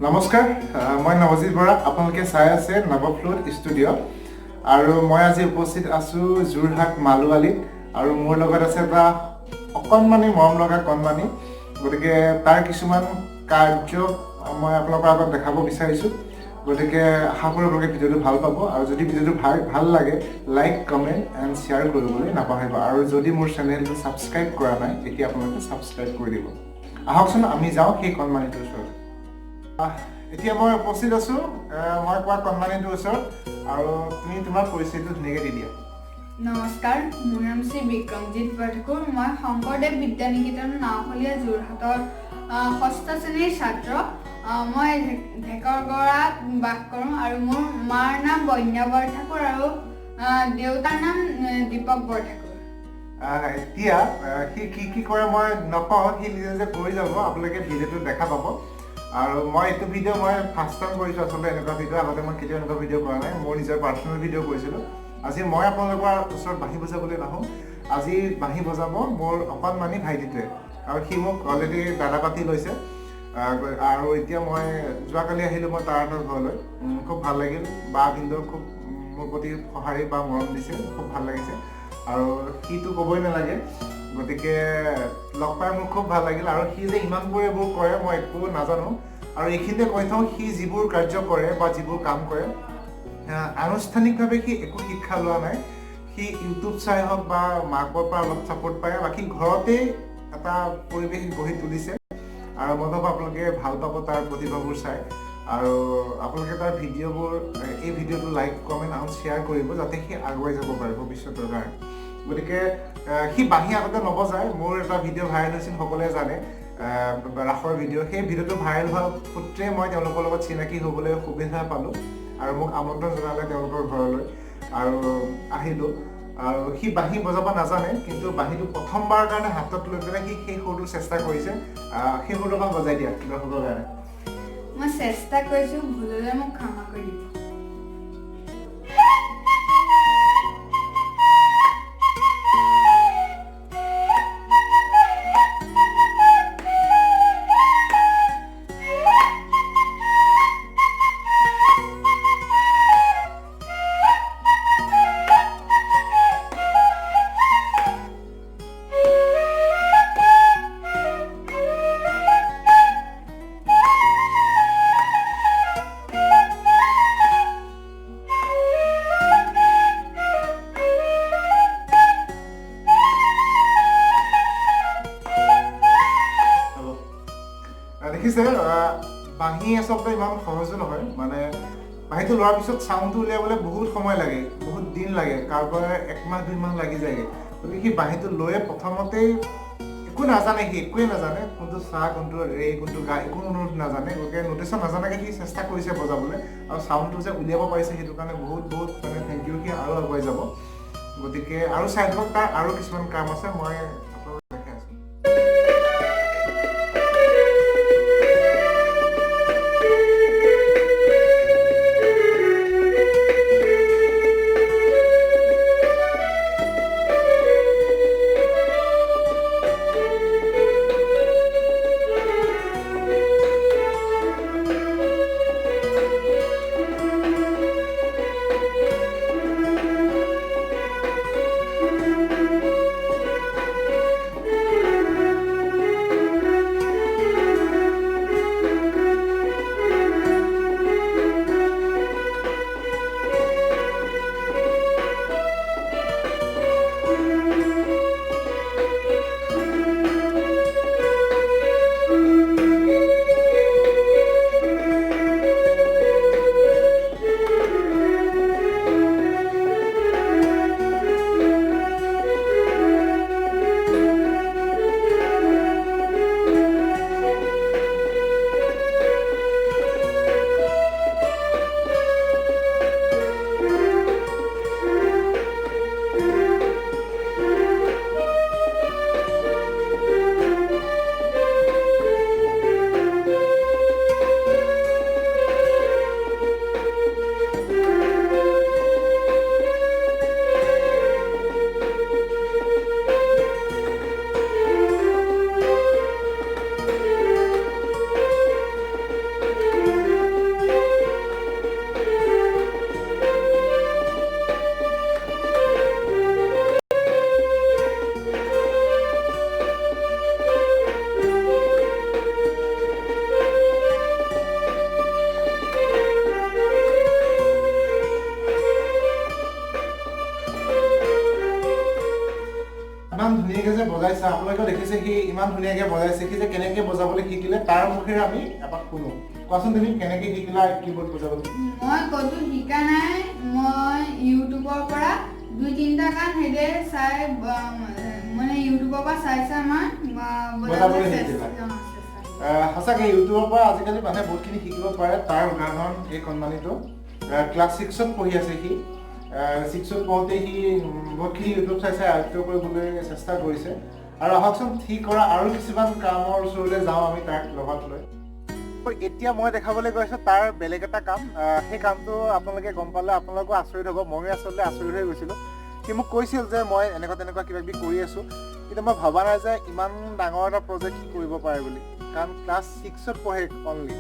নমস্কাৰ, মই নৱজিত বৰা। আপোনালোকে চাই আছে নৱফ্লুট ষ্টুডিঅ' আৰু মই আজি উপস্থিত আছোঁ যোৰহাট মালুৱালীত আৰু মোৰ লগত আছে এটা অকণমানি মৰম লগা কণমানি। গতিকে তাৰ কিছুমান কাৰ্য মই আপোনালোকৰ আগত দেখাব বিচাৰিছোঁ। গতিকে আশা কৰোঁ আপোনালোকে ভিডিঅ'টো ভাল পাব আৰু যদি ভিডিঅ'টো ভাল ভাল লাগে, লাইক, কমেণ্ট এণ্ড শ্বেয়াৰ কৰিবলৈ নাপাহৰিব। আৰু যদি মোৰ চেনেলটো ছাবস্ক্ৰাইব কৰা নাই, তেতিয়া আপোনালোকে ছাবস্ক্ৰাইব কৰি দিব। আহকচোন, আমি যাওঁ সেই কণমানিটোৰ ওচৰত। এতিয়া মই উপস্থিত আছোঁ মই কোৱা কণমানিটোৰ ওচৰত আৰু তুমি তোমাৰ পৰিচয়টো ধুনীয়াকৈ দি দিয়া। নমস্কাৰ, মোৰ নাম শ্ৰী বিক্ৰমজিৎ বৰঠাকুৰ। মই শংকৰদেৱ বিদ্যা নিকেতন, নাওখলীয়া, যোৰহাটৰ ষষ্ঠ শ্ৰেণীৰ ছাত্ৰ। মই ঢেকৰগড়াত বাস কৰোঁ আৰু মোৰ মাৰ নাম বন্যা বৰঠাকুৰ আৰু দেউতাৰ নাম দীপক বৰঠাকুৰ। এতিয়া সি কি কি কৰে মই নকওঁ, সি নিজে নিজে কৰি যাব। আপোনালোকে ভিডিঅ'টো দেখা পাব। আৰু মই এইটো ভিডিঅ' মই ফাৰ্ষ্ট টাইম কৰিছোঁ। আচলতে এনেকুৱা ভিডিঅ' আগতে মই কেতিয়াও এনেকুৱা ভিডিঅ' কৰা নাই। মোৰ নিজৰ পাৰ্চনেল ভিডিঅ' কৰিছিলোঁ। আজি মই আপোনালোকৰ ওচৰত বাঁহী বজাবলৈ নাহোঁ। আজি বাঁহী বজাব মোৰ অকণমানি ভাইটিটোৱে আৰু সি মোক অলৰেডি দাদা পাতি লৈছে। আৰু এতিয়া মই যোৱাকালি আহিলোঁ মই তাৰাহঁতৰ ঘৰলৈ। খুব ভাল লাগিল। বা ভিনদেউ খুব মোৰ প্ৰতি সঁহাৰি বা মৰম দিছে, খুব ভাল লাগিছে। আৰু সিটো ক'বই নালাগে। গতিকে লগ পাই মোৰ খুব ভাল লাগিল। আৰু সি যে ইমানবোৰ এইবোৰ কৰে, মই একো নাজানো। আৰু এইখিনিতে কৈ থওঁ, সি যিবোৰ কাৰ্য কৰে বা যিবোৰ কাম কৰে, আনুষ্ঠানিকভাৱে সি একো শিক্ষা লোৱা নাই। সি ইউটিউব চাই হওক বা মাকৰ পৰা অলপ ছাপোৰ্ট পায়, বাকী ঘৰতেই এটা পৰিৱেশ গঢ়ি তুলিছে। আৰু মই ভাবোঁ আপোনালোকে ভাল পাব তাৰ প্ৰতিভাবোৰ চাই। আৰু আপোনালোকে তাৰ ভিডিঅ'বোৰ, এই ভিডিঅ'টো লাইক, কমেণ্ট আৰু শ্বেয়াৰ কৰিব, যাতে সি আগুৱাই যাব পাৰে ভৱিষ্যতৰ কাৰণে। গতিকে সি বাঁহী আগতে নবজায়। মোৰ এটা ভিডিঅ' ভাইৰেল হৈছিল, সকলোৱে জানে, ৰাসৰ ভিডিঅ'। সেই ভিডিঅ'টো ভাইৰেল হোৱাৰ সূত্ৰে মই তেওঁলোকৰ লগত চিনাকি হ'বলৈ সুবিধা পালোঁ আৰু মোক আমন্ত্ৰণ জনালে তেওঁলোকৰ ঘৰলৈ আৰু আহিলোঁ। আৰু সি বাঁহী বজাব নাজানে, কিন্তু বাঁহীটো প্ৰথমবাৰৰ কাৰণে হাতত লৈ পেলাই সি সেই সুৰটো চেষ্টা কৰিছে। সেই সুৰটো অকণ বজাই দিয়া দৰ্শকৰ কাৰণে। মই চেষ্টা কৰিছোঁ, ভুল হ'লে মোক ক্ষমা কৰি দিব। হ'ব। দেখিছে, বাঁহী আচলতে ইমান সহজো নহয়। মানে বাঁহীটো লোৱাৰ পিছত চাউণ্ডটো উলিয়াবলৈ বহুত সময় লাগে, বহুত দিন লাগে, কাৰোবাৰ একমাহ 2 মাহ লাগি যায়গৈ। গতিকে সি বাঁহীটো লৈয়ে প্ৰথমতেই একো নাজানে, সি একোৱে নাজানে, কোনটো চা, কোনটো ৰে, কোনটো গা, একো নোট নাজানে। গতিকে নোটেশ্যন নাজানাকে সি চেষ্টা কৰিছে বজাবলৈ আৰু চাউণ্ডটো যে উলিয়াব পাৰিছে, সেইটো কাৰণে বহুত বহুত মানে thank U. সি আৰু আগুৱাই যাব। গতিকে আৰু চাই থাকক, তাৰ আৰু কিছুমান কাম আছে, মই আপোনালোকক দেখাই আছোঁ। ধুনীয়াকৈ যে বজাইছে, আপোনালোকেও দেখিছে সি ইমান ধুনীয়াকৈ বজাইছে। সি যে কেনেকৈ বজাবলৈ শিকিলে তাৰ মুখেৰে আমি এপাক শুনো। কোৱাচোন, তুমি কেনেকৈ শিকিলা কীবৰ্ড বজাবলৈ? মই ক'তো শিকা নাই। মই ইউটিউবৰ পৰা দুই তিনিটা গান সেইদৰে চাই, মানে ইউটিউবৰ পৰা চাই চাই মই বজাবলৈ শিকিলা। সঁচাকৈ ইউটিউবৰ পৰা আজিকালি মানুহে বহুতখিনি শিকিব পাৰে। তাৰ উদাহৰণ এই কণমানিটো। ক্লাছ 6ত পঢ়ি আছে সি। 6ত পঢ়োঁতে সি বহুতখিনি ইউটিউব চাই চাই আয়ত্ব কৰিবলৈ চেষ্টা কৰিছে। আৰু আহকচোন, সি কৰা আৰু কিছুমান কামৰ ওচৰলৈ যাওঁ আমি তাক লগত লৈ। এতিয়া মই দেখাবলৈ গৈ আছোঁ তাৰ বেলেগ এটা কাম। সেই কামটো আপোনালোকে গম পালে আপোনালোকো আচৰিত হ'ব। ময়ো আচলতে আচৰিত হৈ গৈছিলোঁ। সি মোক কৈছিল যে মই এনেকুৱা তেনেকুৱা কিবা কিবি কৰি আছোঁ, কিন্তু মই ভবা নাই যে ইমান ডাঙৰ এটা প্ৰজেক্ট সি কৰিব পাৰে বুলি, কাৰণ ক্লাছ 6ত পঢ়ে অনলি।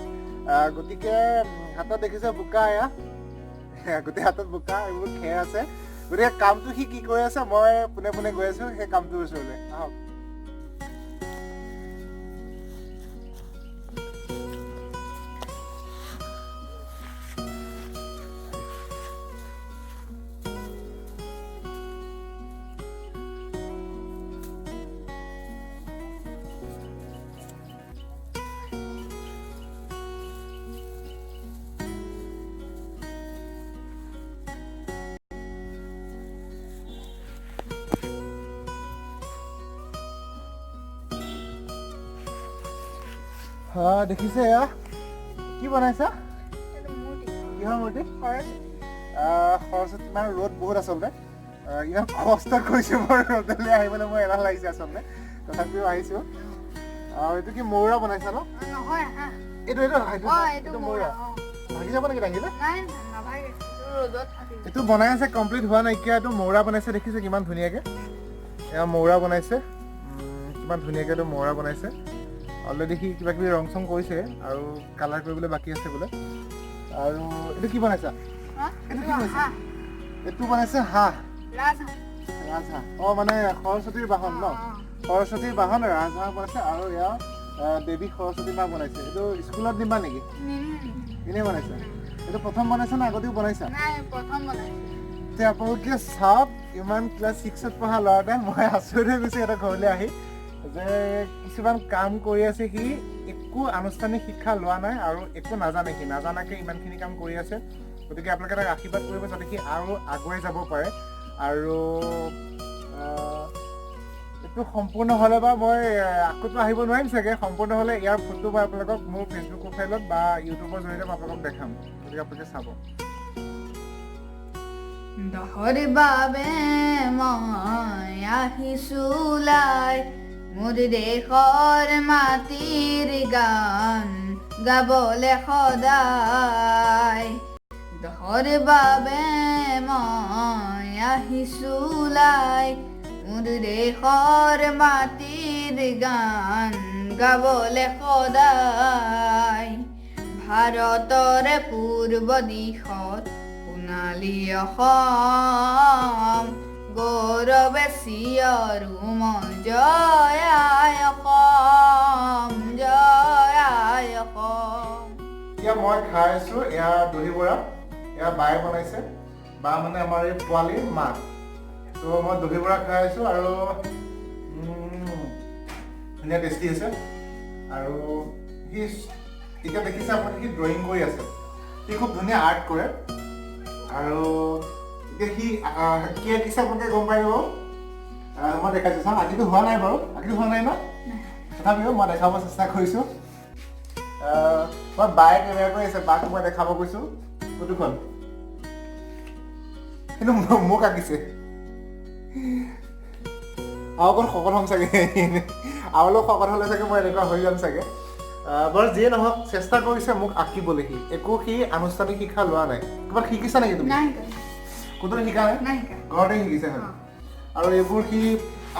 গতিকে হাতত দেখিছে বোকা, এয়া গোটেই হাতত বোকা, এইবোৰ খেৰ আছে। গতিকে কামটো সি কি কৰি আছে, মই পোনে পোনে গৈ আছোঁ সেই কামটোৰ ওচৰলৈ। আহক। দেখিছে এয়া কি বনাইছা? কিহৰ মূৰ্তি? সৰস্বতী। ইমান ৰ'দ বহুত আচলতে, ইমান কষ্ট কৰিছোঁ মই ৰ'দলৈ আহিবলৈ, মোৰ এলাহ লাগিছে আচলতে, তথাপিও আহিছোঁ। আৰু এইটো কি মৌৰা বনাইছা ন? নহয়। এইটো এইটো এইটো মৌৰা ভাগি যাব নেকি দাঙিলে? এইটো বনাই আছে, কমপ্লিট হোৱা নাইকিয়া। এইটো মৌৰা বনাইছে, দেখিছে কিমান ধুনীয়াকৈ এয়া মৌৰা বনাইছে, কিমান ধুনীয়াকৈ এইটো মৌৰা বনাইছে। অলৰেডি সি কিবা কিবি ৰং চং কৰিছে আৰু কালাৰ কৰিবলৈ বাকী আছে বোলে। আৰু এইটো কি বনাইছা? এইটো কি বনাইছা? এইটো বনাইছে হাঁহ, ৰাজহাঁহ। অঁ, মানে সৰস্বতীৰ বাহন ন? সৰস্বতীৰ বাহন ৰাজহাঁহ বনাইছে। আৰু ইয়াৰ দেৱী সৰস্বতী মা বনাইছে। এইটো স্কুলত নিবা নেকি? এনেই বনাইছা? এইটো প্ৰথম বনাইছা নে আগতেও বনাইছা? এতিয়া আপোনালোকে চাওক, ইমান ক্লাছ 6ত পঢ়া ল'ৰা এটা, মই আচৰিত হৈ গৈছোঁ এটা ঘৰলৈ আহি যে কিছুমান কাম কৰি আছে। সি একো আনুষ্ঠানিক শিক্ষা লোৱা নাই আৰু একো নাজানে, সি নাজানাকৈ ইমানখিনি কাম কৰি আছে। গতিকে আপোনালোকে তাক আশীৰ্বাদ কৰিব যাতে সি আৰু আগুৱাই যাব পাৰে। আৰু এইটো সম্পূৰ্ণ হ'লে বা মই আকৌতো আহিব নোৱাৰিম চাগে, সম্পূৰ্ণ হ'লে ইয়াৰ ফটো মই আপোনালোকক মোৰ ফেচবুক প্ৰফাইলত বা ইউটিউবৰ জৰিয়তে মই আপোনালোকক দেখাম, গতিকে আপোনালোকে চাব। দহৰ বাবে মই আহিছোঁ ওলাই, মোৰ দেশৰ মাটিৰ গান গাবলে সদায়। দহৰ বাবে মই আহিছোঁ ওলাই, মোৰ দেশৰ মাটিৰ গান গাবলে সদায়। ভাৰতৰে পূৰ্ব দিশত সোণালী অসম, গৌৰৱে চিঞৰো মই জয় আই অসম, জয় আই অসম। এতিয়া মই খাই আছোঁ এয়া দহি বৰা, এয়া বায়ে বনাইছে, বা মানে আমাৰ এই পোৱালিৰ মাক। ত' মই দহি বৰা খাই আছোঁ আৰু ধুনীয়া টেষ্টি হৈছে। আৰু সি এতিয়া দেখিছে আপুনি সি ড্ৰয়িং কৰি আছে, সি খুব ধুনীয়া আৰ্ট কৰে। আৰু এতিয়া সি কি আঁকিছে আপোনালোকে গম পাই যাব। মই দেখাইছোঁ, চাওঁ। আঁকিটো হোৱা নাই বাৰু, আঁকিটো হোৱা নাই ন, তথাপিও মই দেখাব চেষ্টা কৰিছোঁ। মই বায়ে কেমেৰা কৰি আছে, বাক মই দেখাব কৈছোঁ ফটোখন, কিন্তু মোক আঁকিছে। আৰু অকণ শকত হ'ম চাগে, আৰু অলপ শকত হ'লে চাগে মই এনেকুৱা হৈ যাম চাগে। বাৰু যিয়ে নহওক, চেষ্টা কৰিছে মোক আঁকিবলৈ। সি একো সি আনুষ্ঠানিক শিক্ষা লোৱা নাই। ক'ৰবাত শিকিছা নেকি তুমি? নাই। ক'তো শিকা নাই? নাই শিকা। ঘৰতে শিকিছে হয়। আৰু এইবোৰ সি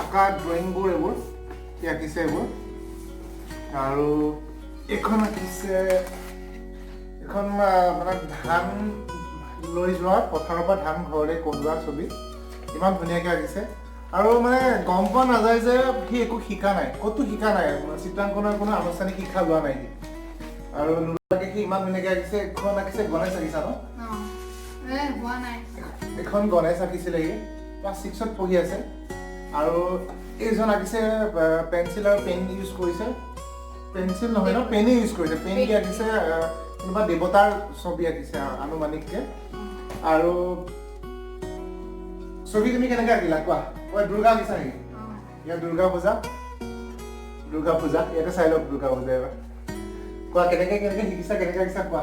আঁকা ড্ৰয়িংবোৰ, এইবোৰ সি আঁকিছে এইবোৰ। আৰু এইখন আঁকিছে, এইখন মানে ধান লৈ যোৱা, পথাৰৰ পৰা ধান ঘৰলৈ কঢ়োৱা ছবি, ইমান ধুনীয়াকৈ আঁকিছে। আৰু মানে গম পোৱা নাযায় যে সি একো শিকা নাই, ক'তো শিকা নাই, চিত্ৰাংকনৰ কোনো আনুষ্ঠানিক শিক্ষা লোৱা নাই সি। আৰু নোলোৱাকৈ সি ইমান ধুনীয়াকৈ আঁকিছে। এইখন আঁকিছে, গণেশ আঁকিছা ন? হোৱা নাই। এইখন গণেশ আঁকিছিলে সি, ক্লাছ 6ত পঢ়ি আছে। আৰু এইজন আঁকিছে, পেঞ্চিল আৰু পেন ইউজ কৰিছে। পেঞ্চিল নহয় ন, পেনেই ইউজ কৰিছে। পেন দি আঁকিছে, কোনোবা দেৱতাৰ ছবি আঁকিছে আনুমানিককে। আৰু ছবি তুমি কেনেকে আঁকিলা কোৱা? কোৱা, দুৰ্গা আঁকিছা নেকি? অঁ। ইয়াত দুৰ্গা পূজা, দুৰ্গা পূজা ইয়াতে চাই লওক, দুৰ্গা পূজা এবাৰ। কোৱা, কেনেকে কেনেকে শিকিছা, কেনেকে আঁকিছা কোৱা।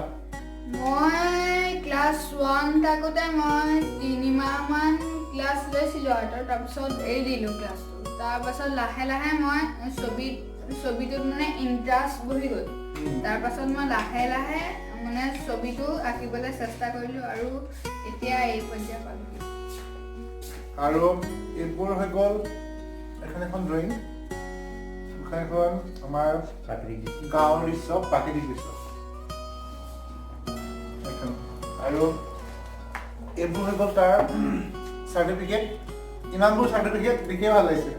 মই ক্লাছ 1 থাকোঁতে মই 3 মাহমান ক্লাছ লৈছিলোঁ আৰ্টৰ। তাৰপিছত এৰি দিলোঁ ক্লাছটো। তাৰপাছত লাহে লাহে মই ছবিটোত মানে ইণ্টাৰেষ্ট বহি গ'ল। তাৰপাছত মই লাহে লাহে মানে ছবিটো আঁকিবলৈ চেষ্টা কৰিলোঁ আৰু এতিয়া এই পৰ্যায় পালোহি। আৰু এইবোৰ হৈ গ'ল এখন এখন ড্ৰয়িং, এখন এখন আমাৰ প্ৰাকৃতিক দৃশ্য। গাঁৱৰ দৃশ্য, প্ৰাকৃতিক দৃশ্য এখন। আৰু এইবোৰ হৈ গ'ল তাৰ চাৰ্টিফিকেট। ইমানবোৰ চাৰ্টিফিকেট দেখিয়ে ভাল লাগিছে।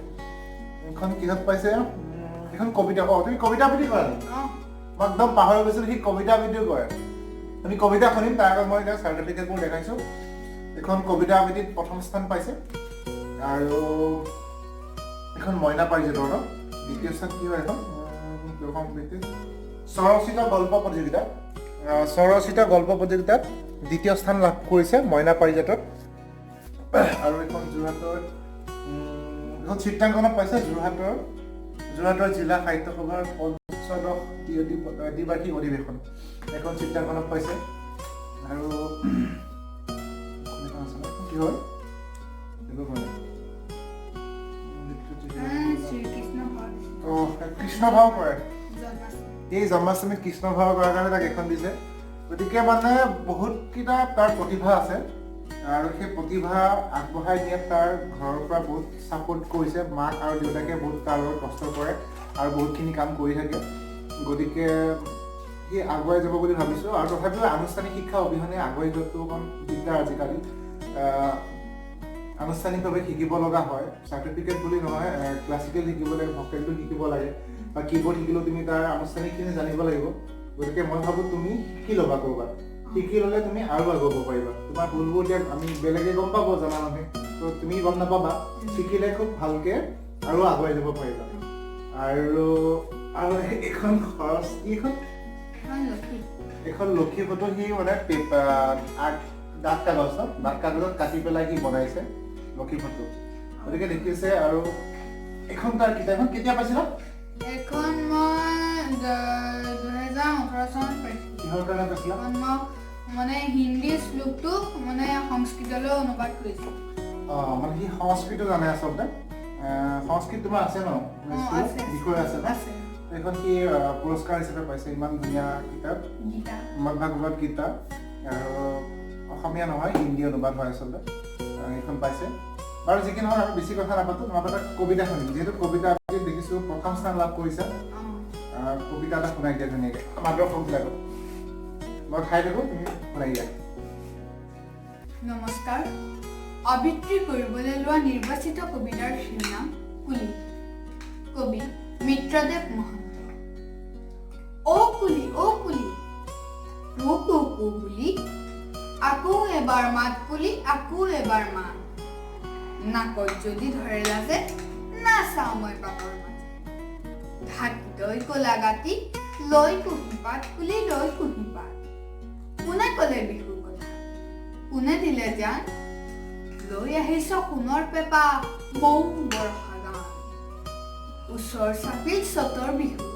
এইখন কিহত পাইছে? এইখন কবিতা। অঁ, তুমি কবিতা আবৃত্তি কৰা নেকি? অঁ। মই একদম পাহৰি গৈছিলোঁ, সি কবিতা আবৃত্তিও কৰে। আমি কবিতা শুনিম, তাৰ আগত মই এতিয়া চাৰ্টিফিকেটবোৰ দেখাইছোঁ। এইখন কবিতা আবৃত্তিত প্ৰথম স্থান পাইছে আৰু এখন মইনা পাৰিজাতৰ ন দ্বিতীয় স্থান কি হয় এখন? আবৃত্তি, স্বৰচিত গল্প প্ৰতিযোগিতা। স্বৰচিত গল্প প্ৰতিযোগিতাত দ্বিতীয় স্থান লাভ কৰিছে মইনা পাৰিজাতত। আৰু এখন যোৰহাটৰ, এখন চিত্ৰাংকনত পাইছে, যোৰহাটৰ জিলা সাহিত্য সভাৰ পঞ্চদশ দ্বিবাৰ্ষিক অধিৱেশন, এখন চিত্ৰাংকনত পাইছে। আৰু এখন আছে ন, এখন কি হয় একো কোৱা নাই। শ্ৰীকৃষ্ণ ভাৱ। অঁ, কৃষ্ণ ভাও কৰে। জন্মাষ্টমী। এই জন্মাষ্টমীত কৃষ্ণ ভাও কৰাৰ কাৰণে তাক এইখন দিছে। গতিকে মানে বহুতকেইটা তাৰ প্ৰতিভা আছে আৰু সেই প্ৰতিভা আগবঢ়াই নিয়াত তাৰ ঘৰৰ পৰা বহুত ছাপোৰ্ট কৰিছে। মাক আৰু দেউতাকে বহুত তাৰ লগত কষ্ট কৰে আৰু বহুতখিনি কাম কৰি থাকে। গতিকে সি আগুৱাই যাব বুলি ভাবিছোঁ। আৰু তথাপিও আনুষ্ঠানিক শিক্ষা অবিহনে আগুৱাই যোৱাটো অকণ দিগদাৰ। আজিকালি আনুষ্ঠানিকভাৱে শিকিব লগা হয়, চাৰ্টিফিকেট বুলি নহয়, ক্লাছিকেল শিকিব লাগে, ভকেলটো শিকিব লাগে বা কীবৰ্ড শিকিলেও তুমি তাৰ আনুষ্ঠানিকখিনি জানিব লাগিব। গতিকে মই ভাবোঁ তুমি শিকি ল'বা ক'ৰবাত। শিকি ল'লে তুমি আৰু আগুৱাব পাৰিবা। তোমাৰ ভুলবোৰ এতিয়া আমি বেলেগে গম পাব, জনা মানুহে তো, তুমি গম নাপাবা। শিকিলে খুব ভালকে আৰু আগুৱাই যাব পাৰিবা। আৰু আৰু এইখন খৰচ কি এইখন? এখন লক্ষী। এখন লক্ষী ফটো। সি মানে পেপাৰ আৰ্ট, ডাঠ কাগজ ন, ডাঠ কাগজত কাটি পেলাই সি বনাইছে লক্ষী ফটো। গতিকে দেখিছে। আৰু এখন তাৰ কিতাপখন কেতিয়া পাইছিলা? এখন মই 2018 চনত পাইছিলোঁ। কিহৰ কাৰণে পাইছিলা? এখন মই মানে হিন্দী শ্লোকটো মানে সংস্কৃতলৈ অনুবাদ কৰিছোঁ। অঁ, মানে সি সংস্কৃতো জানে আচলতে। সংস্কৃত তোমাৰ আছে ন? অঁ, স্কুলত? আছে। বিষয় আছে ন? আছে। এইখন সি পুৰস্কাৰ হিচাপে পাইছে। ইমান ধুনীয়া কিতাপ। গীতা। মদ ভাগৱত গীতা আৰু অসমীয়া নহয়, হিন্দী অনুবাদ হয় আচলতে। এইখন পাইছে। বাৰু যি কি নহওক, আমি বেছি কথা নাপাতো। তোমাৰ এটা কবিতা শুনিম, যিহেতু কবিতা আবৃত্তিত দেখিছোঁ প্ৰথম স্থান লাভ কৰিছা। অঁ। কবিতা এটা শুনাই দিয়া ধুনীয়াকৈ আমাৰ দৰ্শকবিলাকক। মই খাই থাকোঁ, তুমি শুনাই দিয়া। নমস্কাৰ। আবৃত্তি কৰিবলৈ লোৱা নিৰ্বাচিত কবিতাৰ শিৰোনাম কুলি। কবি মিত্ৰদেৱ মহন্ত। অ' কুলি, অ' কুলি, কু কু কু বুলি আকৌ এবাৰ মাত কুলি, আকৌ এবাৰ মাত। নাকত যদি ধৰে লাজে, নাচাওঁ মই পাতৰ মাজে। ঢাকি তই কলা গাতি লৈ কুঁহিপাত কুলি, লৈ কুঁহিপাত। কোনে কলে বিহুৰ কথা, কোনে দিলে জান? লৈ আহিছ সোণৰ পেঁপা, মৌ বৰষা গান। ওচৰ চাপিল চতৰ বিহু,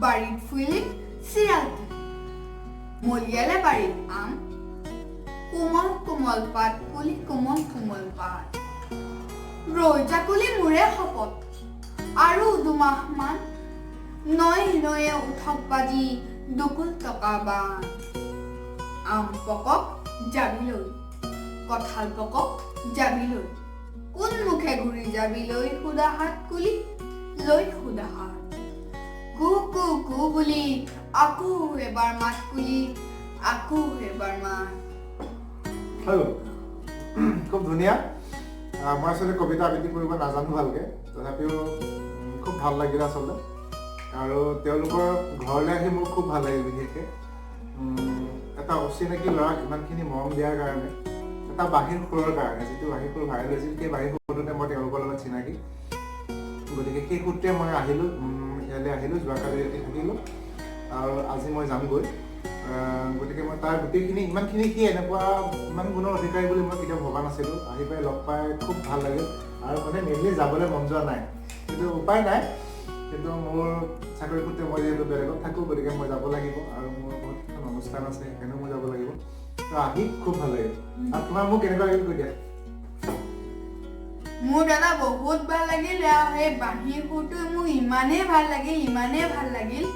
বাৰীত ফুলিল চিৰাল, মলিয়ালে বাৰীত আম। কোমল কোমল পাত কুলি, কোমল কোমল পাত। ৰৈ যা কুলি, মোৰে শপত, আৰু দুমাহমান। নৈ নৈয়ে উঠক বাজি দুকুল টকা বান। আম পকক যাবি লৈ, কঁঠাল পকক যাবি লৈ, কোন মুখে ঘূৰি যাবি লৈ সুদা হাত কুলি, লৈ সুদা হাত। কু কু কু বুলি আকৌ এবাৰ মাত কুলি, আকৌ এবাৰ মাত। হৈ গ'ল, খুব ধুনীয়া। মই আচলতে কবিতা আবৃত্তি কৰিব নাজানো ভালকৈ, তথাপিও খুব ভাল লাগিলে আচলতে। আৰু তেওঁলোকৰ ঘৰলৈ আহি মোৰ খুব ভাল লাগিল। বিশেষকৈ এটা অচিনাকি ল'ৰাক ইমানখিনি মৰম দিয়াৰ কাৰণে, এটা বাঁহীৰ সুৰৰ কাৰণে, যিটো বাঁহীৰ সুৰ ভাইৰেল হৈছিল, সেই বাঁহীৰ সুৰটোতে মই তেওঁলোকৰ লগত চিনাকি। গতিকে সেই সূত্ৰে মই আহিলোঁ, ইয়ালৈ আহিলোঁ, যোৱাকালি ৰাতি থাকিলোঁ আৰু আজি মই যামগৈ। গতিকে মই তাৰ গোটেইখিনি ইমানখিনি সি এনেকুৱা ইমান গুণৰ অধিকাৰী বুলি মই কেতিয়াও ভবা নাছিলোঁ। আহি পাই লগ পাই খুব ভাল লাগিল আৰু মানে মেইনলি যাবলৈ মন যোৱা নাই, কিন্তু উপায় নাই। কিন্তু মোৰ চাকৰি সূত্ৰে মই যিহেতু বেলেগত থাকোঁ, গতিকে মই যাব লাগিব আৰু মোৰ বহুত কেইখন অনুষ্ঠান আছে, সেইকাৰণেও মই যাব লাগিব। তো আহি খুব ভাল লাগিল। আৰু তোমাৰ মোক কেনেকুৱা লাগিল কৈ দিয়া। মোৰ দাদা বহুত ভাল লাগিল আৰু সেই বাঁহীৰ সুৰটো মোক ইমানেই ভাল লাগিল, ইমানেই ভাল লাগিল।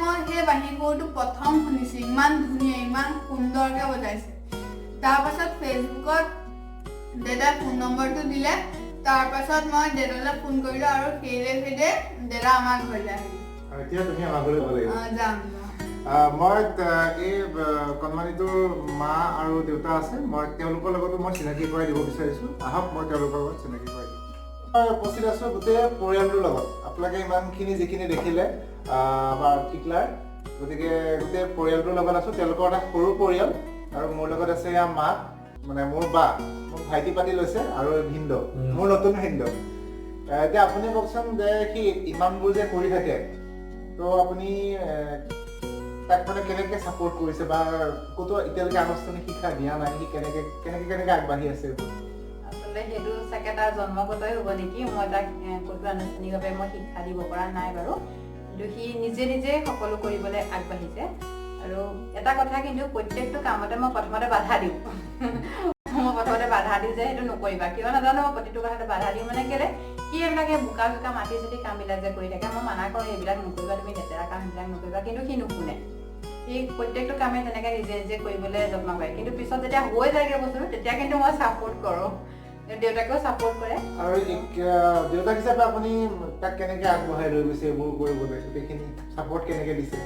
মই সেই বাঁহীৰ সুৰটো প্ৰথম শুনিছোঁ, ইমান ধুনীয়া, ইমান সুন্দৰকৈ বজাইছে। তাৰপাছত ফেচবুকত দাদাৰ ফোন নম্বৰটো দিলে, তাৰপাছত মই দাদালৈ ফোন কৰিলোঁ আৰু সেইদে সেইদে দাদা আমাৰ ঘৰলৈ আহিল। আৰু এতিয়া তুমি আমাৰ ঘৰলৈ যাব লাগিব। যাম, যাম। মই এই কণমানিটোৰ মা আৰু দেউতা আছে, মই তেওঁলোকৰ লগতো মই চিনাকি কৰাই দিব বিচাৰিছোঁ। আহক, মই তেওঁলোকৰ লগত চিনাকি কৰাই দিম। মই উপস্থিত আছোঁ গোটেই পৰিয়ালটোৰ লগত। আপোনালোকে ইমানখিনি যিখিনি দেখিলে, আমাৰ টিকলাৰ, গতিকে গোটেই পৰিয়ালটোৰ লগত আছোঁ। তেওঁলোকৰ এটা সৰু পৰিয়াল আৰু মোৰ লগত আছে ইয়াৰ মা, মানে মোৰ বা, মোক ভাইটি পাতি লৈছে আৰু ভিনদেউ, মোৰ নতুন ভিনদেউ। এতিয়া আপুনি কওকচোন যে সি ইমানবোৰ যে কৰি থাকে, তো আপুনি তাক মানে কেনেকে ছাপোৰ্ট কৰিছে বা ক'তো এতিয়ালৈকে আনুষ্ঠানিক শিক্ষা দিয়া নাই, সি কেনেকে কেনেকে কেনেকে আগবাঢ়ি আছে এইবোৰ? আচলতে সেইটো চাগে তাৰ জন্মগতই হ'ব নেকি। মই তাক ক'তো আনুষ্ঠানিকভাৱে মই শিক্ষা দিব পৰা নাই বাৰু, কিন্তু সি নিজে নিজে সকলো কৰিবলৈ আগবাঢ়িছে। আৰু এটা কথা কিন্তু প্ৰত্যেকটো কামতে মই প্ৰথমতে বাধা দিওঁ, মই প্ৰথমতে বাধা দিওঁ যে সেইটো নকৰিবা। কিয় নাজানো, মই প্ৰতিটো কথাতে বাধা দিওঁ। মানে কেলে সি এইবিলাক এই বোকা চোকা মাটি চাটি কামবিলাক যে কৰি থাকে, মই মানা কৰোঁ এইবিলাক নকৰিবা, তুমি লেতেৰা কাম এইবিলাক নকৰিবা, কিন্তু সি নুশুনে। সি প্ৰত্যেকটো কামে তেনেকে নিজে নিজে কৰিবলৈ যত্ন কৰে, কিন্তু পিছত যেতিয়া হৈ যায়গৈ বস্তুটো তেতিয়া কিন্তু মই ছাপোৰ্ট কৰোঁ, দেউতাকেও ছাপোৰ্ট কৰে। আৰু দেউতাক হিচাপে আপুনি তাক কেনেকে আগবঢ়াই লৈ গৈছে এইবোৰ কৰিবলৈ, গোটেইখিনি ছাপোৰ্ট কেনেকে দিছে?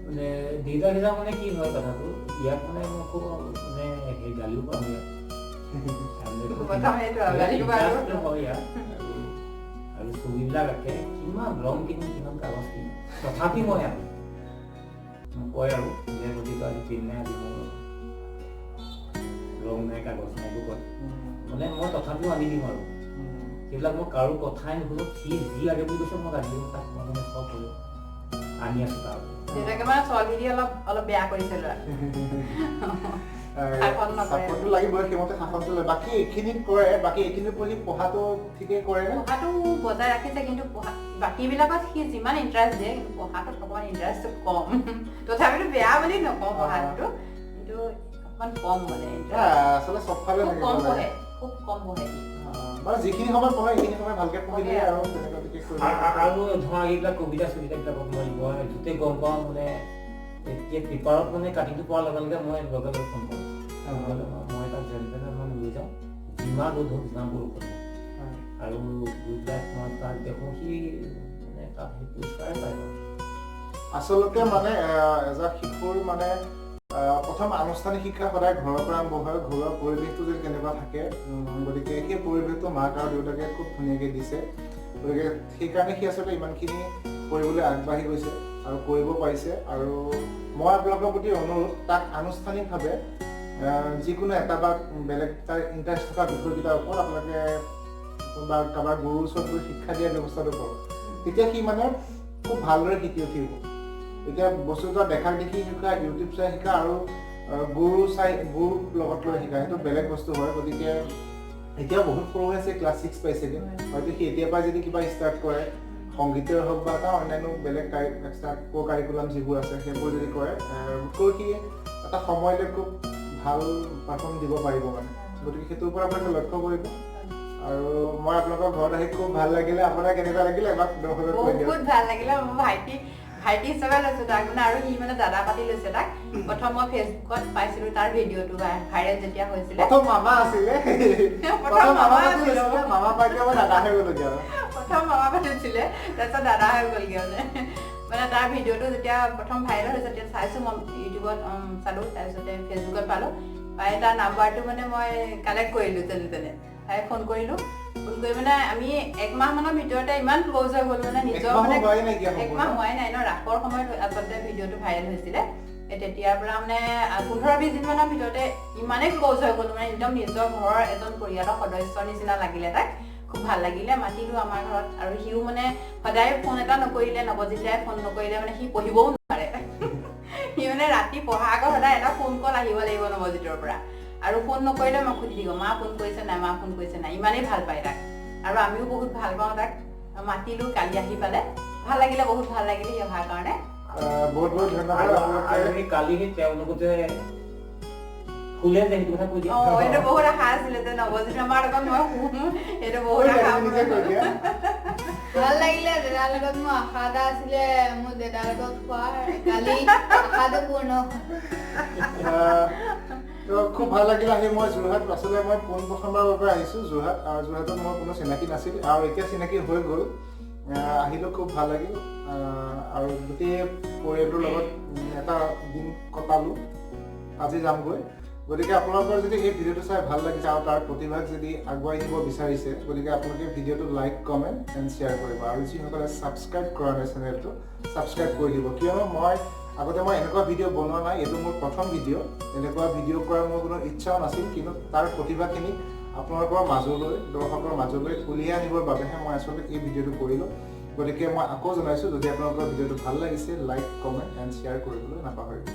মানে দেউতাক হিচাপে মানে কি হয় কথাটো, ইয়াত মানে মই খুব মানে সেই গালিও পাওঁ ইয়াত। প্ৰথম সেইটো আৰু গালিও পাওঁ। ইণ্টাৰেষ্টটো পাওঁ ইয়াত। আৰু ছবিবিলাক আঁকে, কিমান ৰং কিনিম, কিমান কাগজ কিনিম, তথাপি মই আনো। মোক কয় আৰু যে গতিকে আজি পেন নাই, আজি মোৰ ৰং নাই, কাগজ নাই, এইবোৰ কয়। মানে মই তথাপিও আনি দিওঁ আৰু সেইবিলাক মই কাৰো কথাই নুশুনো। সি যি লাগে বুলি কৈছে মই আনি দিওঁ তাক, মই মানে চব হ'লেও আনি আছো তাৰ। দেউতাকে মানে ছোৱালী দি অলপ অলপ বেয়া কৰিছে ল'ৰা। শাসন নকৰে। ছাপোৰ্টটো লাগিবই, সেইমতে শাসনটো লাগে। বাকী এইখিনি কৰে, বাকী এইখিনি পঢ়ি পঢ়াটো ঠিকেই কৰে নে? পঢ়াটো বজাই ৰাখিছে, কিন্তু পঢ়া বাকীবিলাকত সি যিমান ইণ্টাৰেষ্ট দিয়ে, কিন্তু পঢ়াটোত অকণমান ইণ্টাৰেষ্টটো কম। তথাপিতো বেয়া বুলি নকওঁ পঢ়াটো, কিন্তু অকণমান কম মানে ইণ্টাৰেষ্ট। আচলতে চবফালে খুব থাকিব কম লাগে। পঢ়ে, খুব কম পঢ়ে সি। বাৰু যিখিনি সময় পঢ়ে সেইখিনি সময় ভালকে পঢ়িলে পঢ়ে আৰু তেনেকুৱা বিশেষ কৰিব আৰু ধৰা এইবিলাক কবিতা চবিতাবিলাকত মই য'তে গম পাওঁ, মানে এতিয়া পেপাৰত মানে কাটিংটো পোৱাৰ লগে লগে মই লগে লগে ফোন কৰোঁ। মই তাক যেনে তেনে মই লৈ যাওঁ, যিমান ৰ'দ হওক, যিমান বৰষুণ হওক, আৰু গৈ পেলাই মই তাক দেখোঁ, সি মানে তাত সেই পুৰস্কাৰে পায় বাৰু। আচলতে মানে এজাক শিশুৰ মানে প্ৰথম আনুষ্ঠানিক শিক্ষা সদায় ঘৰৰ পৰা আৰম্ভ হয়। ঘৰুৱা পৰিৱেশটো যদি কেনেকুৱা থাকে, গতিকে সেই পৰিৱেশটো মাক আৰু দেউতাকে খুব ধুনীয়াকৈ দিছে, গতিকে সেইকাৰণে সি আচলতে ইমানখিনি কৰিবলৈ আগবাঢ়ি গৈছে আৰু কৰিব পাৰিছে। আৰু মই আপোনালোকৰ প্ৰতি অনুৰোধ, তাক আনুষ্ঠানিকভাৱে যিকোনো এটা বা বেলেগ তাৰ ইণ্টাৰেষ্ট থকা বিষয়কেইটাৰ ওপৰত আপোনালোকে কোনোবা কাৰোবাৰ গুৰুৰ ওচৰত গৈ শিক্ষা দিয়াৰ ব্যৱস্থাটো কৰক, তেতিয়া সি মানে খুব ভালদৰে শিকি উঠিব। এতিয়া বস্তুটো দেখাক দেখি শিকা, ইউটিউব চাই শিকা আৰু গুৰু চাই গুৰুক লগত লৈ শিকা, সেইটো বেলেগ বস্তু হয়। গতিকে এতিয়া বহুত সৰু হৈ আছে, ক্লাছ 6 পাইছেগৈ, হয়তো সি এতিয়াৰ পৰা যদি কিবা ষ্টাৰ্ট কৰে, সংগীতেই হওক বা এটা অন্যান্য বেলেগ এক্সট্ৰা কো কাৰিকুলাম যিবোৰ আছে সেইবোৰ যদি কৰে, সি এটা সময়লৈ খুব ভাল পাৰফৰ্ম দিব পাৰিব মানে। গতিকে সেইটোৰ ওপৰত আপোনালোকে লক্ষ্য কৰিব। আৰু মই আপোনালোকৰ ঘৰত আহি খুব ভাল লাগিলে। আপোনাৰ কেনেকুৱা লাগিলে এবাৰ দৰ্শকক কৈ দিয়ক। বহুত ভাল লাগিলে। মোৰ ভাইটি হিচাপে লৈছো তাক মানে, আৰু সি মানে দাদা পাতি লৈছে তাক। প্ৰথম মই ফেচবুকত পাইছিলো তাৰ ভিডিঅ'টো ভাইৰেল যেতিয়া হৈছিলে। প্ৰথম মামা আছিলে। প্ৰথম মামা মামা পাতি আছিলে। লৈছিলে, মামা পাতি মই দাদা হৈ গ'লোগে আৰু। প্ৰথম মামা পাতিছিলে, তাৰপিছত দাদা হৈ গ'লগে মানে। মানে তাৰ ভিডিঅ'টো যেতিয়া প্ৰথম ভাইৰেল হৈছে তেতিয়া চাইছো মই ইউটিউবত, চালো, তাৰপিছতে ফেচবুকত পালো, পাই তাৰ নাম্বাৰটো মানে মই কালেক্ট কৰিলো যেনে তেনে, পাই ফোন কৰিলো। ফোন কৰি মানে আমি একমাহ মানৰ ভিতৰতে ইমান ক্ল'জ হৈ গ'লো মানে নিজৰ একমাহো মানে হোৱাই নাইকিয়া সম্পূৰ্ণ। একমাহ হোৱাই নাই ন, ৰাসৰ সময়ত আচলতে ভিডিঅ'টো ভাইৰেল হৈছিলে। এই তেতিয়াৰ পৰা মানে 15-20 দিন মানৰ ভিতৰতে ইমানেই ক্ল'জ হৈ গ'লো মানে একদম নিজৰ ঘৰৰ এজন পৰিয়ালৰ সদস্যৰ নিচিনা লাগিলে তাক। খুব ভাল লাগিলে, মাতিলো আমাৰ ঘৰত। আৰু সিও মানে সদায় ফোন এটা নকৰিলে, নৱজিতাই ফোন নকৰিলে মানে সি পঢ়িবও নোৱাৰে। সি মানে ৰাতি পঢ়াৰ আগত সদায় এটা ফোন কল আহিব লাগিব নৱজিতৰ পৰা। আৰু ফোন নকৰিলে মই সুধি থাকিব, মা ফোন কৰিছে নাই, মা ফোন কৰিছে নাই, ইমানেই ভাল পায় তাক। আৰু আমিও বহুত ভাল পাওঁ তাক। মাতিলো, কালি আহি পালে, ভাল লাগিলে, বহুত ভাল লাগিলে সি অহাৰ কাৰণে। বহুত বহুত ধন্যবাদ আৰু আপোনালোকে। আৰু সেই কালি সেই তেওঁলোকো যে শুলে যে, সেইটো কথা কৈ দিয়া। অ, এইটো বহুত আশা আছিলে যে নৱজিত মামাৰ লগত মই শুম, সেইটো বহুত কৈ দিয়া, আশা। তুমি নিজে কৈ দিয়া। ভাল লাগিলে। দাদাৰ লগত মোৰ আশা এটা আছিলে মোৰ দাদাৰ লগত খোৱাৰ, কালি আশাটো পূৰ্ণ হ'ল। তো খুব ভাল লাগিল আহি। মই যোৰহাট আচলতে মই পোনপ্ৰথমবাৰৰ বাবে আহিছোঁ যোৰহাট, আৰু যোৰহাটত মোৰ কোনো চিনাকি নাছিল আৰু এতিয়া চিনাকি হৈ গ'ল। আহিলোঁ, খুব ভাল লাগিল। আৰু গোটেই পৰিয়ালটোৰ লগত এটা দিন কটালোঁ, আজি যামগৈ। গতিকে আপোনালোকৰ যদি এই ভিডিঅ'টো চাই ভাল লাগিছে আৰু তাৰ প্ৰতিভাক যদি আগুৱাই নিব বিচাৰিছে, গতিকে আপোনালোকে ভিডিঅ'টো লাইক, কমেণ্ট এণ্ড শ্বেয়াৰ কৰিব। আৰু যিসকলে ছাবস্ক্ৰাইব কৰা নাই চেনেলটো, ছাবস্ক্ৰাইব কৰি দিব। কিয়নো মই আগতে মই এনেকুৱা ভিডিঅ' বনোৱা নাই, এইটো মোৰ প্ৰথম ভিডিঅ'। এনেকুৱা ভিডিঅ' কৰাৰ মোৰ কোনো ইচ্ছাও নাছিল, কিন্তু তাৰ প্ৰতিভাখিনিক আপোনালোকৰ মাজলৈ, দৰ্শকৰ মাজলৈ উলিয়াই আনিবৰ বাবেহে মই আচলতে এই ভিডিঅ'টো কৰিলোঁ। গতিকে মই আকৌ জনাইছোঁ, যদি আপোনালোকৰ ভিডিঅ'টো ভাল লাগিছে, লাইক, কমেণ্ট এণ্ড শ্বেয়াৰ কৰিবলৈ নাপাহৰিব।